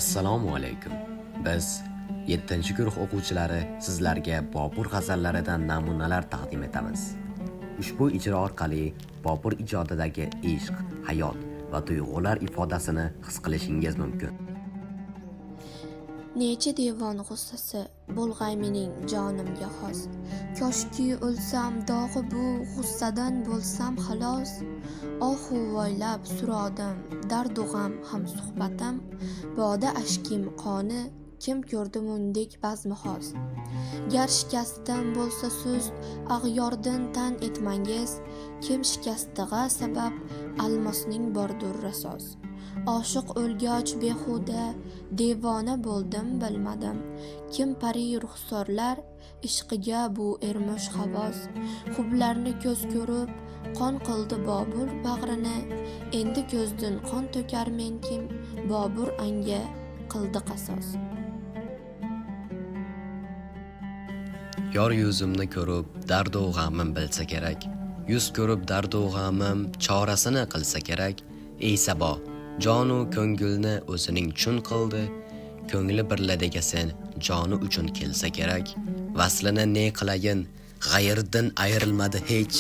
Assalomu alaykum. Biz 7-guruh o'quvchilari sizlarga Bobur g'azallaridan namunalar taqdim etamiz. Ushbu ijro orqali Bobur ijodidagi ishq, hayot va tuyg'ular ifodasini his qilishingiz mumkin. Necha devon g'ussasi bo'lg'ay mening jonimga xos. Koshki o'lsam dog'i bu g'ussadan bo'lsam xalos. Ohu voylab surodim dardu g'am ham suhbatim. Boda ashkim qoni kim ko'rdi mundek bazmi xos. Gar shikastim bo'lsa sust ag'yordin tan etmangiz. Kim shikastig'a sabab almosning bordur rasos. Oshiq o'lgach behuda devona bo'ldim bilmadim. Kim pari ruxsorlar ishqiga bu ermish havos. Xublarni ko'z ko'rib qon qildi Bobur bag'rini. Endi ko'zdin qon to'kar men kim Bobur anga qildi qasos. Yor yuzimni ko'rib dardu g'amim bilsa kerak. Yuz ko'rib dardu g'amim chorasini qilsa kerak. Ey sabo, jonu ko'ngilni o'zining chun qildi. Ko'ngli birla degasen joni uchun kelsa kerak. Vaslini ne qilayin, g'ayrdin ayrilmadi hech.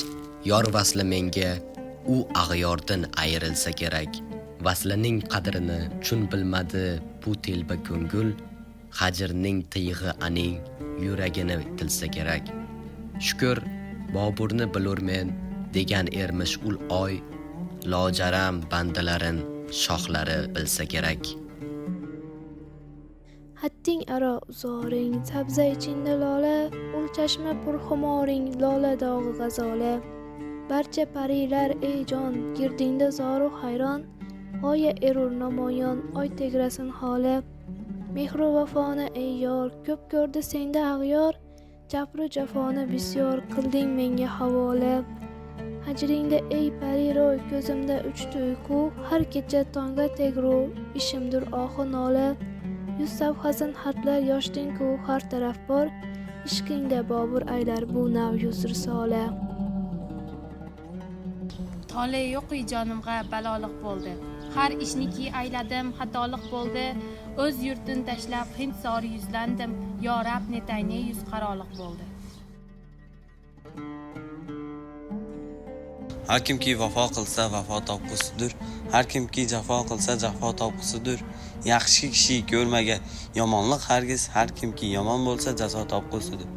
Yor vasli menga u ag'yordin ayrilsa kerak. Vaslining qadrini chun bilmadi bu telba ko'ngil. Hajrning tiyg'i aning yuragini tilsa kerak. Shukr, Boburni bilurmen degan ermish ul oy. Lojaram bandalarin shoxlari bilsa kerak. Hatting aro uzoring, sabza ichinda lola, ul chashma purxumoring, lola dog'i g'azola. Barcha parilar ey jon, girdingda zoru hayron, g'oya erur namoyon, oy tegrasin xola. Mehru vafoni ey yor, ko'p ko'rdi senda ag'yor, jabru jafoni bisyor, qilding menga havola. Hajringda ey pariroy, ko'zimda uchdi uyqu, har kecha tongga tegru, ishimdir ohu nola. Yuz safhasin xatlar yoshding-ku har taraf bor, ishqingda Bobur aylar bu nav yuz risola. Tole yo'q jonimga baloliq bo'ldi. Har ishniki ayladim, xatoliq bo'ldi. O'z yurtin tashlab Hind sori yuzlandim. Yo rab netay ne yuz qaroliq bo'ldi. Har kimki vafo qilsa vafo topqusidir. Har kimki jafo qilsa jafo topqusidir. Yaxshi kishi ko'rmagan yomonlik hargiz, har kimki yomon bo'lsa jazo topqusidir.